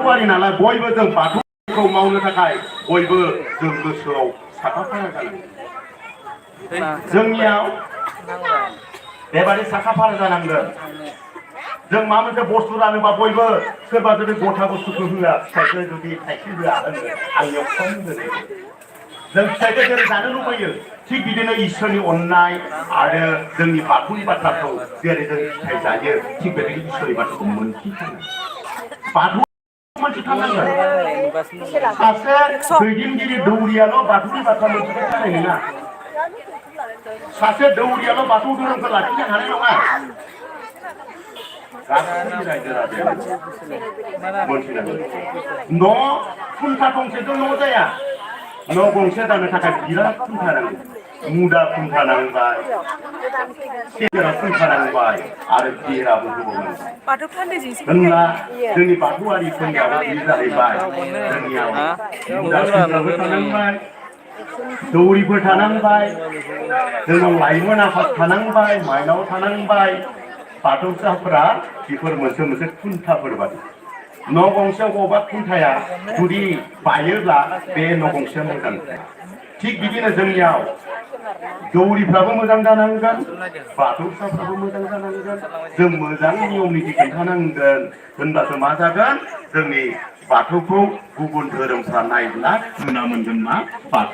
बाथौआरि नालाय बयबो जों बाथौखौ मावनो थाखाय बयबो जों गोसोआव साखाफारा जानांगोन। जोंनियाव बेबादि साखाफारा जानांगोन। जों माबा मोनसे बुस्थु रानोबा बयबो सोरबा जुदि गथा बुस्थुखौ होआ फिथाइखौ जुदि थाइसे होआ होनो आंनियाव खम होनो जों फिथाइखौ जेरै जानो लुबैयो थिग बिदिनो इसोरनि अननाय आरो जोंनि बाथौनि बाथ्राखौ जेरै जों फिथाइ जायो थिग बेबायदि इसोरनि बाथ्राखौ मोनथिथारनांगोन। बाथौ मोनथिथारनांगोन। सासे दैदेनगिरि दौरियाल' बाथौनि बाथ्रा मोनथिबाय थानाय नङा। सासे दौरियाल' बाथौ धोरोमखौ लाखिनो हानाय नङा। गासै रायजो राजायानो मोनथिनांगोन। न' खुन्था गंसेजों न' जाया। न' गंसे दानो थाखाय बिराद खुन्था नांगौ। मुदा खुन्था नांबाय, गेजेराव खुन्था नांबाय आरो बेराबो होबावनांबाय। होनब्ला जोंनि बाथौआरिफोरनियाबो बेयो जाहैबाय जोंनियाव मुदा खुन्थाबो थानांबाय, दौरिफोर थानांबाय, जोंनाव लाइमोन आफाद थानांबाय, माइनाव थानांबाय। बाथौसाफोरा बेफोर मोनसे मोनसे खुन्थाफोर बादि। न' गंसेयाव बबेबा खुन्थाया जुदि बायोब्ला बे न' गंसेया मोजां जाया। थिग बिदिनो जोंनियाव दौरिफ्राबो मोजां जानांगोन, बाथौसाफ्राबो मोजां जानांगोन। जों मोजां नियम निथि खोन्थानांगोन। होनब्लासो मा जागोन जोंनि बाथौखौ गुबुन धोरोमफ्रा नायब्ला नुना मोनगोन मा बाथौ